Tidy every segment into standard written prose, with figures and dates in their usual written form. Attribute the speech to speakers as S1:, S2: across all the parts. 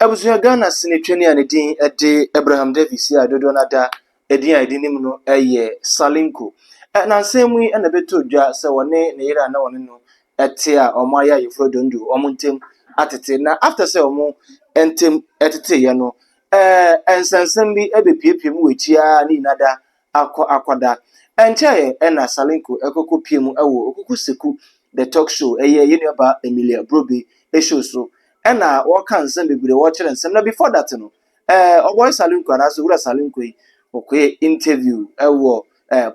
S1: Abusua, Ghana sinitwani a ne din de Abraham Davis a dodoɔ no ada edin a yɛde nim no yɛ Salinko. Nnansa mu yi na ɛbɛtɔ dwa sɛ wɔne ne yere a na wɔne no te a wɔayɛ ayeforɔ dondo, wɔn ntam atete. Na after sɛ wɔn ntam teteeɛ no, nsɛnsɛm bi abɛpuepue mu wɔ akyi ara ne nyinaa da akɔ akɔda. Ɛnkyɛeɛ ɛna Salinko ɛkɔkɔpue mu wɔ Okuku Seku The Talk Show, ɛyɛ yɛn nuabaa Emilia Brobe show so, ɛna wɔka nsɛm bebree, wɔkyerɛ nsɛm. Na before that no, ɔbɔyɛ Salinko anaasɛ Owura Salinko yi wɔkɔyɛ interview ɛwɔ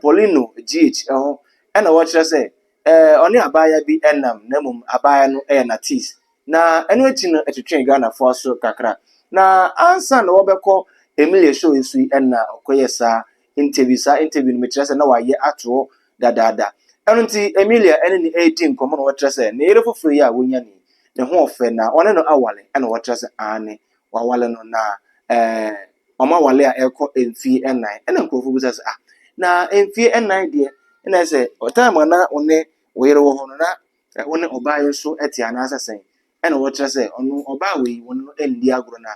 S1: Paulino GH ɛhɔ, ɛna wɔkyerɛ sɛ ɔne abaayewa bi ɛnam, na mmom abaayewa no ɛyɛ natis. Na ɛno akyi no, ɛtwetwe Ghanafoɔ so kakra. Na ansa na wɔbɛkɔ Emilia show yi so yi, ɛna ɔkɔyɛ saa interview. Saa interview no, mekyerɛ sɛ na wayɛ atoɔ dadaada. Ɛno nti Emilia ɛne ne ɛredi nkɔmmɔ na wɔkyerɛ sɛ ne yere foforɔ yi a wonya ni ne ho ɔfɛ na ɔne no awale. Ɛna wɔkyerɛ sɛ aane, wawale no, na ɔmo awale a ɛrekɔ mfie 4. Ɛna nkurɔfoɔ bisa sɛ, ah, na mfie 4 deɛ, ɛna sɛ ɔtime a na ɔne wo yere wɔ hɔ no, na wo ne ɔbaa yi nso te anaasɛ sɛn? Ɛna wɔkyerɛ sɛ ɔno ɔbaa wei, wɔne no ndi agorɔ, na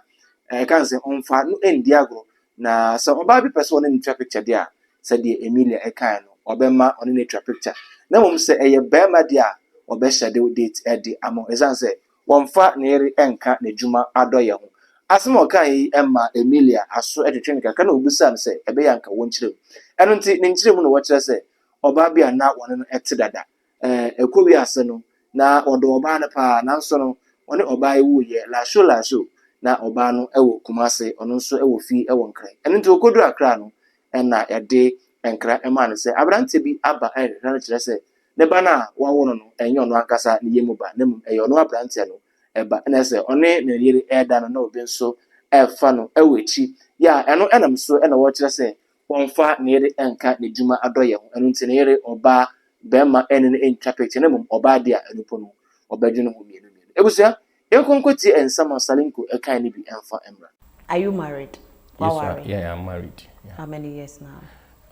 S1: ɛka sɛ ɔmfa no ndi agorɔ. Na sɛ ɔbaa bi pɛ sɛ ɔne no twa picture deɛ a, sɛdeɛ Emilia ɛkae no, ɔbɛma ɔne no atwa picture, na mmom sɛ ɛyɛ barima deɛ a, ɔbɛhyɛ de date ɛde ama wo, ɛsiane sɛ wɔmfa ne yere ɛnka n'adwuma adɔyɛ ho. Asɛm a ɔka yi ma Emilia aso ɛtwetwe no kakra, na obisaa no sɛ ɛbɛyɛ anka wɔnkyerɛ mu. Ɛno nti ne nkyerɛ mu na wɔkyerɛ sɛ ɔbaa bi a na wɔne no ɛte dada, ɛkɔ wiase no na ɔdɔ ɔbaa no paa, nanso no ɔne ɔbaa yi wuyɛ lasho lasho. Na ɔbaa no ɛwɔ Kumase, ɔno nso ɛwɔ fie ɛwɔ Nkran. Ɛno nti okoduru Akra no, ɛna yɛde nkra ɛmaa no sɛ aberanteɛ bi aba ɛrehwehwɛ no, kyerɛ sɛ ne ba no a wawo no no, ɛnyɛ ɔno ankasa ne yam ba, na mmom ɛyɛ ɔno aberanteɛ no ɛba. Ɛna sɛ ɔne ne yere ɛreda no, na obi nso ɛrefa no ɛwɔ akyi yɛ a, ɛno ɛnam so ɛna wɔkyerɛ sɛ wɔmfa ne yere ɛnka n'adwuma adɔyɛ ho. Ɛno nti ne yere ɔbaa bɛrima ɛne no ntwa picture, na mmom ɔbaa deɛ a, ɛno po no ɔbɛdwe ne ho mmienu mmienu. Ebusua, yɛnkɔ nkɔtie nsɛm a Salinko ɛkae no bi ɛmfa mmra.
S2: Are you married?
S3: Yes,
S2: Waware?
S3: Yeah, I'm married. Yeah.
S2: How many years now?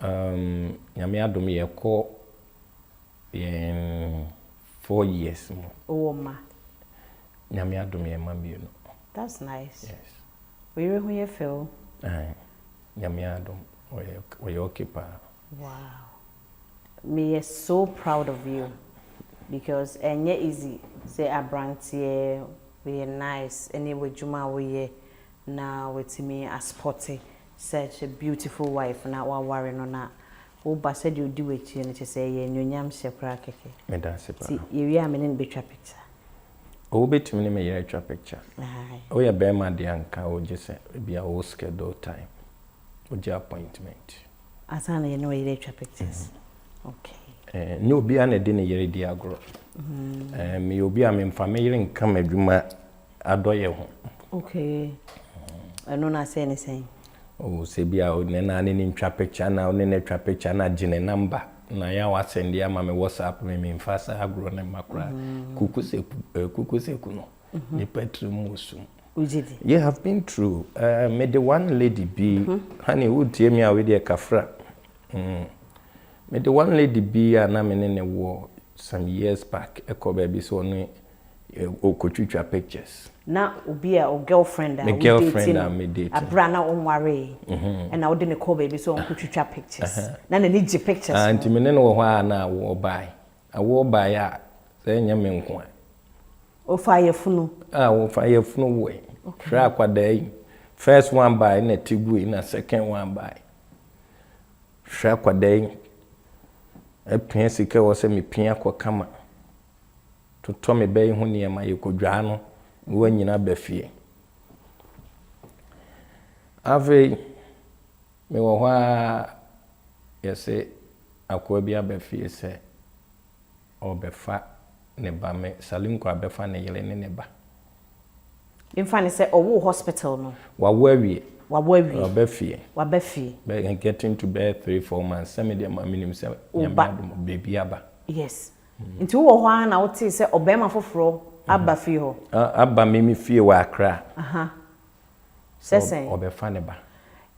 S3: Nyame adom, yɛkɔ yɛn 4 years mu.
S2: Owó ma.
S3: Nyame adom, yɛn ma mmienu.
S2: That's nice.
S3: Yes.
S2: Wo yere ho yɛ fɛ o.
S3: Aye. Nyame adom, ɔyɛ okay paa.
S2: Wow. Me so proud of you because ɛnyɛ easy sɛ aberanteɛ woyɛ nice ɛne w'adwuma a woyɛ na watumi aspot such a beautiful wife na waware no, na woba sɛdeɛ odi w'akyi no, kyerɛ sɛ ɛyɛ anuonyam hyɛ koraa kɛkɛ.
S3: Meda ase paa.
S2: Nti yɛwie a, me ne no bɛtwa picture.
S3: Wobɛtumi ne me yere atwa picture.
S2: Aye.
S3: Woyɛ bɛrima deɛ, anka wogye sɛ ebia wo schedule time. Wogye appointment.
S2: Ansa na yɛne ɔyere atwa pictures. Okay.
S3: Nyɛ obiara na ɛde ne yere di agorɔ. Meyɛ obi a memfa me yere nka m'adwuma adɔyɛ ho.
S2: Okay. Ɛno na sɛ ne sɛn?
S3: Oh, sɛ bi a ne na ne ne ntwa picture na ne ne twa picture na gye ne number na yɛ a wasend ama me WhatsApp, me memfa saa agorɔ ne ma koraa. Kuku seku, kuku seku no nipa tiri mu wɔ sum.
S2: Wogye di?
S3: Yeah, have been through. Me de one lady bi, honey, wotie mi a, wei deɛ kafra. Me de one lady bi a na me ne ne wɔ some years back ɛkɔ baabi sɛ ɔne ɔkɔtwitwa pictures.
S2: Na obi a o girlfriend a
S3: Me
S2: wo
S3: girlfriend
S2: date
S3: a
S2: no
S3: me date no.
S2: abere a na ɔnwaree, ɛna wode ne kɔ baabi sɛ ɔnkɔtwitwa pictures na n'ani gye pictures
S3: Ah,
S2: ho.
S3: nti me ne no wɔ hɔ a, na awoɔ bae. Awoɔ bae a, sɛ ɛnyɛ me nko a.
S2: Ofa ayɛfunu.
S3: A wɔfa yɛfunu wɔ. Hwɛ akwadaa yi. First one bae na ti gui, na second one bae. Hwɛ akwadaa yi. Apia sika wɔ sɛ mepia kɔ kama. Totɔ me bɛyi ho nneɛma, yɛkɔdwaa no na wɔanyina ba fie. Afei mewɔ hɔ a, yɛsɛ akoa bi aba fie sɛ ɔbɛfa ne ba, me Salinko abɛfa ne yere ne ne ba.
S2: Mfa ne sɛ ɔwoo hospital no.
S3: Wawo awie.
S2: Wabɔ awie.
S3: Ɔba fie.
S2: Waba fie.
S3: Bɛ getting to bɛyɛ 3, 4 months sɛ me deɛ ma menim sɛ
S2: Wo
S3: Nyame
S2: ba.
S3: adom, baabi aba.
S2: Yes, nti wowɔ hɔ ara na wotee sɛ ɔbarima foforɔ aba fie hɔ.
S3: Aba me me fie wɔ Accra.
S2: Aha. Sɛ sɛn?
S3: Ɔbɛfa ne ba.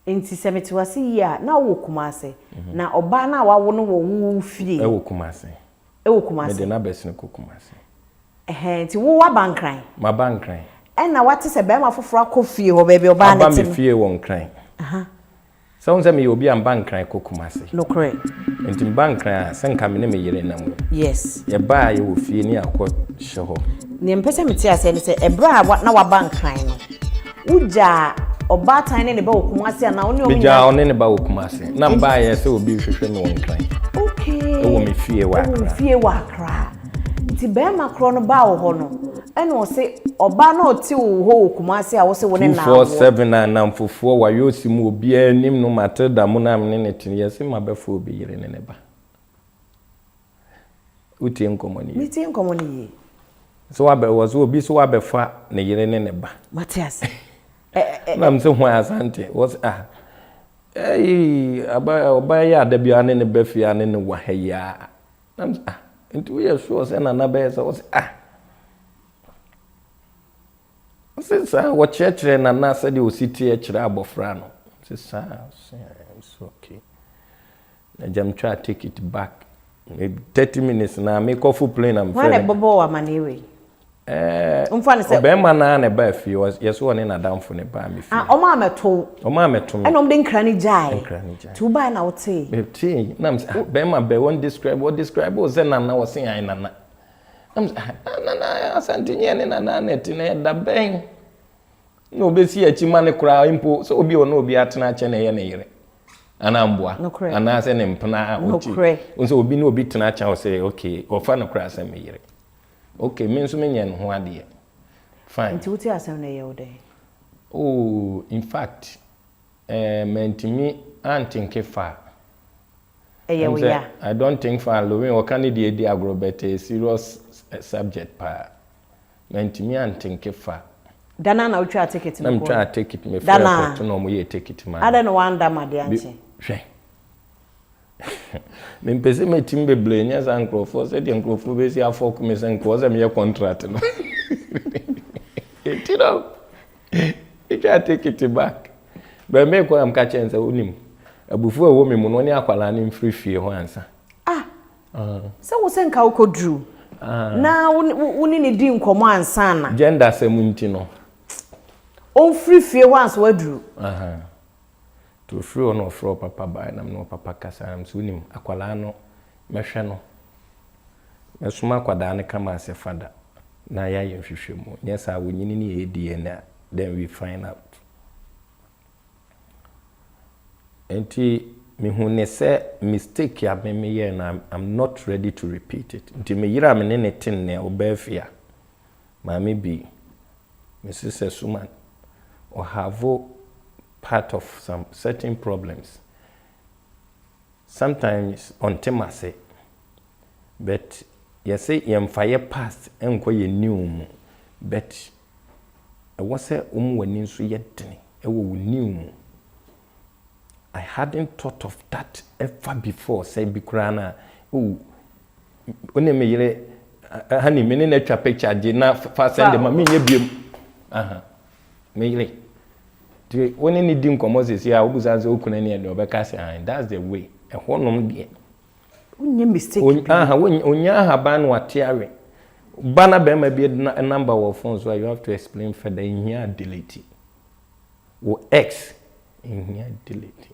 S2: Nti sɛ mete wase yie a, na wowɔ Kumase na ɔbaa no a wawo no wɔ wo fie.
S3: Ɛwɔ Kumase.
S2: Ɛwɔ Kumase.
S3: Mede n'abɛsene kɔ Kumase.
S2: Ɛhɛn, nti wo waba Nkran.
S3: Maba Nkran.
S2: Ɛna wate sɛ bɛrima foforɔ akɔ fie hɔ baabi ɔbaa no
S3: Aba
S2: te
S3: me
S2: no.
S3: fie wɔ Nkran. Sɛ wohu sɛ meyɛ obi a mba Nkran kɔ Kumasi.
S2: Nokorɛ.
S3: Nti meba Nkran a, sɛ nka me ne me yere nam o.
S2: Yes.
S3: Yɛba a yɛwɔ fie ne yɛakɔ hyɛ hɔ.
S2: Nea mepɛ sɛ mete aseɛ ne sɛ, ɛberɛ a wa, na waba Nkran no, wogyaa ɔbaatan ne ne ba wɔ Kumasi anaa wo ne wɔn
S3: Megyaa
S2: nyinaa?
S3: ɔne ne ba wɔ Kumasi. Na mbaeɛ sɛ obi rehwehwɛ me wɔ Nkran.
S2: Okay.
S3: Ɛwɔ me fie wɔ
S2: Ɛwɔ wo
S3: Accra.
S2: fie wɔ Accra. Nti bɛrima korɔ no baa wo hɔ no, ɛna ɔse ɔbaa no a ɔte wo hɔ wɔ Kumasi a wose wo ne no awoɔ.
S3: 247 a nnamfofoɔ Wayosi mu obiara nim no Matilda mu no a me ne no te no yɛse mabɛfa obi yere ne ne ba. Wotie nkɔmmɔ no yie?
S2: Metie nkɔmmɔ no yie.
S3: Sɛ wabɛ wɔ so obi so wabɛfa ne yere ne ne ba.
S2: Mate ase. Ɛ ɛ ɛ.
S3: Na me sɛ hwan Asante? Wɔ sɛ ah ɛyi aba ɔbaa yi a da biara ne ne ba fie a ne ne wɔ ha yi a. Na me sɛ ah nti woyɛ sure sɛ nana bɛyɛ sɛ wɔ sɛ ah. Ɔse saa wɔkyerɛkyerɛ nana sɛdeɛ ɔsi teɛ kyerɛ abɔfra no. Sɛ saa sɛ it's okay. Na gya metwaa ticket back. 30 minutes na mekɔfo plane na mefrɛ
S2: Hwan na ɛbɔbɔɔ wo amaneɛ wei?
S3: Ɛɛ,
S2: Mfa no sɛ.
S3: Ɔbarima no ara na ɛbaa fie. Yɛsɛ ɔne n'adamfo no baa me fie.
S2: Ah, wɔn ammɛto wo.
S3: Wɔn ammɛto me.
S2: Ɛna wɔn de nkra no gyae.
S3: Nkra no gyae.
S2: Nti wobaeɛ na wotee.
S3: Metee, na mesɛ, ah, barima bɛ, wɔn describe, wɔ describe wo sɛ nana, wɔse ae nana. Na mesɛ, ah, nana, Asante nyɛ ne nana na ɛte na ɛda bɛn? Na obesi akyi ma no koraa mpo sɛ obi a ɔne obi atena akyɛ na ɛyɛ ne yere anaa mboa anaasɛ ne mpena a ɔte sɛ obi ne obi tena akyɛ ɔsɛ okay ɔfa no koraa sɛ me yere okay me nso menyɛ ne ho adeɛ fine.
S2: Nti wote asɛm no ɛyɛ wo dɛn?
S3: Oh in fact eh, mantumi antenke far.
S2: Ɛyɛ wo ya?
S3: I don't think far Lorraine ɔka ne deɛ di agorɔ but ɛyɛ serious subject paa. Mantumi antenke fa.
S2: Da no ara na wotwaa ticket no
S3: Na
S2: kɔɔ
S3: metwaa ticket, me
S2: Da
S3: frɛɛ
S2: no ara?
S3: airport na wɔn yɛɛ ticket maa me.
S2: Adɛn na woanda ma adeɛ
S3: Bi,
S2: ankye?
S3: hwɛ. Mempɛ sɛ mɛtim bebree nyɛ saa nkurɔfoɔ sɛdeɛ nkurɔfoɔ bɛsi afɔk me sɛ nkurɔfoɔ sɛ meyɛ contract no. Nti no, metwaa ticket back. Bɛn mekɔ na meka kyerɛ no sɛ wonim, abufuo a ɛwɔ me mu no, wo ne akwadaa no mfiri fie hɔ ansa.
S2: Ah! Sɛ wo sɛ nka wokɔduru na wo ne no di nkɔmmɔ ansa na.
S3: Gender asɛm nti no.
S2: Ɔmfiri fie hɔ ansa waduru.
S3: Nti ɔfiri hɔ na ɔfrɛ ɔpapa baeɛ na me ne ɔpapa kasa na mesɛ wonim akwadaa no mɛhwɛ no mɛsoma akwadaa no kama asɛ fada na yɛayɛ nhwehwɛmu nyɛ saa wɔnyini ne yɛyɛ DNA then we find out. Nti mehu ne sɛ mistake a me meyɛɛ no I'm, I'm not ready to repeat it. Nti me yere a me ne ne te nnɛ ɔbaa fie a, maame bi, me sisɛ Suman, ɔhavo part of some certain problems. Sometimes ɔnte m'ase but yɛse yɛnfa yɛ past nkɔ yɛ new mu but ɛwɔ sɛ woma w'ani nso yɛ dene wɔ wo new mu. I hadn't thought of that ever before sɛ bi koraa no a oh wo ne me yere honey me ne no atwa picture gye na fa send ma menyɛ biom aha me yere nti wo ne ne di nkɔmmɔ sɛsi a wobusa sɛ wokunu ne ɛdeɛ ɔbɛka sɛ ae that's the way ɛhɔnom deɛ
S2: wonyɛ mistake bi
S3: aha wonya ahaban na wate awe ba na bɛrima bi number wɔ phone so a you have to explain further nhia delete wo ex nhia delete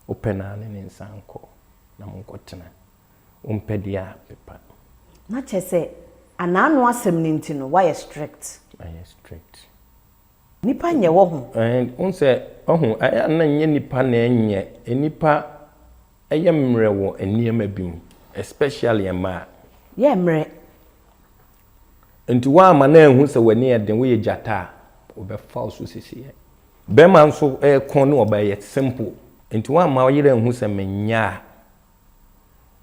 S3: wopɛ na ne ne nsa nkɔ na monkɔtena wompɛ deɛ a pepa
S2: na kyerɛ sɛ anaano asɛm no nti no woayɛ strict
S3: ayɛ strict
S2: Nipa nyɛ wɔ ho.
S3: And wohu sɛ ɔho ɛyɛ a na nyɛ nipa na ɛnyɛ nipa ɛyɛ mmerɛ wɔ nneɛma bi mu especially mmaa.
S2: Yɛ mmerɛ.
S3: Nti woamma no anhu sɛ w'ani yɛ den woyɛ gyata a ɔbɛfa wo so sisiɛ. Bɛrima nso ɛko ne ɔbaa ɛyɛ simple nti woamma wo yere anhu sɛ menyɛ a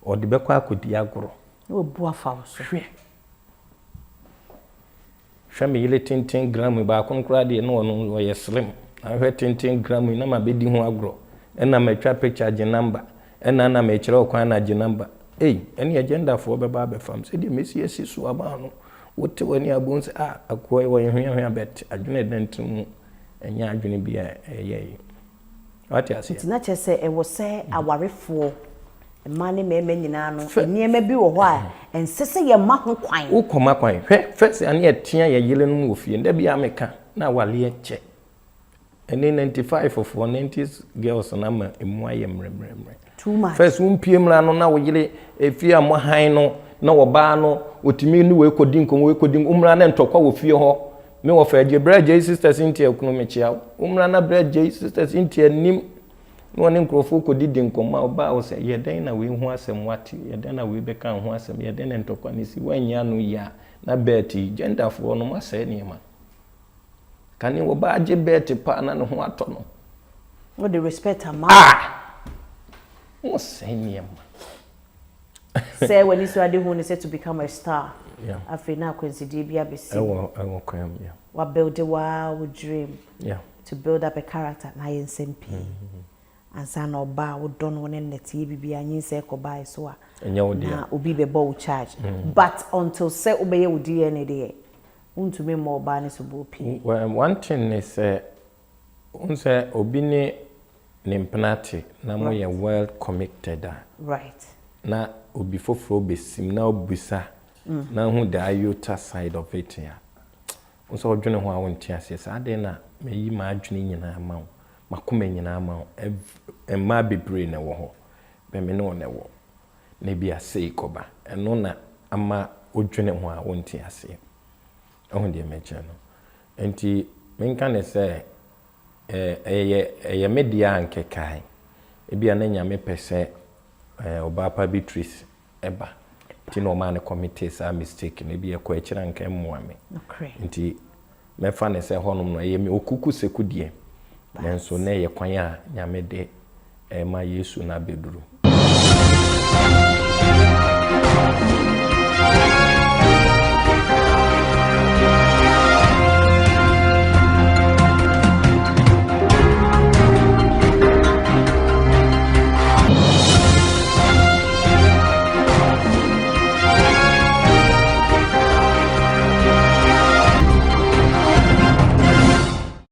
S3: ɔde bɛkɔ akɔdi agorɔ.
S2: Na wabu afa wo so.
S3: Hwɛ. Hwɛ me yere tenten gram yi, baako no koraa deɛ na ɔno ɔyɛ slim. Na hwɛ tenten gram yi na mabɛdi ho agorɔ. Ɛna matwa picture agye number. Ɛna na mekyerɛ wo kwan na agye number. Ei, ɛne agendafoɔ bɛba abɛfa me. Sɛdeɛ mɛsi asi so ama no, wote w'ani a wobɛhu sɛ ah, akoa yi ɔyɛ hweahwea but adwene a ɛda ne tirim no ɛnyɛ adwene bi a ɛyɛ yi. Wate aseɛ?
S2: Nti na kyerɛ sɛ ɛwɔ sɛ awarefoɔ. Mmaa ne mmarima nyinaa no, nneɛma bi wɔ hɔ a ɛnsɛ sɛ yɛma ho kwan.
S3: Wokɔma kwan. Hwɛ, first a ne yɛtea yɛn yerenom wɔ fie no, da biara meka, na awareɛ kyɛ. Ɛne 95 foɔ, 90s girls no ama ɛmu ayɛ mmerɛmmerɛmmerɛ.
S2: Too much.
S3: First wompie mmra no na wo yere efie a mohan no na ɔbaa no ɔtumi ne wei kɔdi nkɔmmɔ wei kɔdi nkɔmmɔ wommra na ntɔkwa wɔ fie hɔ me wɔ fɛ agye berɛ agye sister Cynthia kunu mekyea wo wommra na berɛ agye sister Cynthia nim na ɔne nkurɔfoɔ kɔdidi nkɔmmɔ a ɔbaa wo sɛ yɛ dɛn na wei ho asɛm wate yɛ dɛn na wei bɛka ho asɛm yɛ dɛn na ntɔkwa no si woanyi ano yie a na bɛɛte yi gyendafoɔ no moasɛe nneɛma. Kane ɔbaa gye bɛɛte paa na ne ho atɔ no.
S2: Wode respect ama.
S3: Ah! Mo sɛe nneɛma.
S2: Sɛ w'ani so ade hu ne sɛ to become a star. Yeah. Afei na akwansideɛ bi abɛsi.
S3: Ɛwɔ ɛwɔ kwan mu. Yeah.
S2: Wa build waa wo dream.
S3: Yeah.
S2: To build up a character na ayɛ nsɛm pii. Mm -hmm. Ansa na ɔbaa wo dɔ no ne nnɛteɛ biribiara nyinsɛn kɔbae so a.
S3: Ɛnyɛ wo dea.
S2: Na obi bɛbɔ wo charge. Mm. But until sɛ wobɛyɛ wo DNA deɛ. Wontumi mmɔ ɔbaa no soboɔ pii.
S3: Well, one thing ne sɛ, wohu sɛ obi ne ne mpena te na moyɛ well committed a,
S2: Right.
S3: na obi foforɔ bɛsim na ɔbisa na hu the iota side of it a, wohu sɛ wodwene ho a wonte aseɛ sɛ adɛn na mayi m'adwene nyinaa ama wo, m'akoma nyinaa ama wo, mmaa bebree na ɛwɔ hɔ, but me ne wo na ɛwɔ. Na ebia sei kɔba. Ɛno na ama wodwene ho a wonte aseɛ. Wohu deɛ mekyerɛ no? Nti menka no sɛ ɛyɛ ɛyɛ me deɛ a nkɛkae. Ebia na Nyame pɛ sɛ ɔbaa pa Beatrice ba. Nti na ɔmaa no committee saa mistake no. Ebia ɛkɔ akyire a nka ɛmmoa me. Nti Mɛfa no sɛ hɔnom no, ɛyɛ me okuku seku deɛ, nanso na ɛyɛ kwan a Nyame de rema Yesu no abɛduru.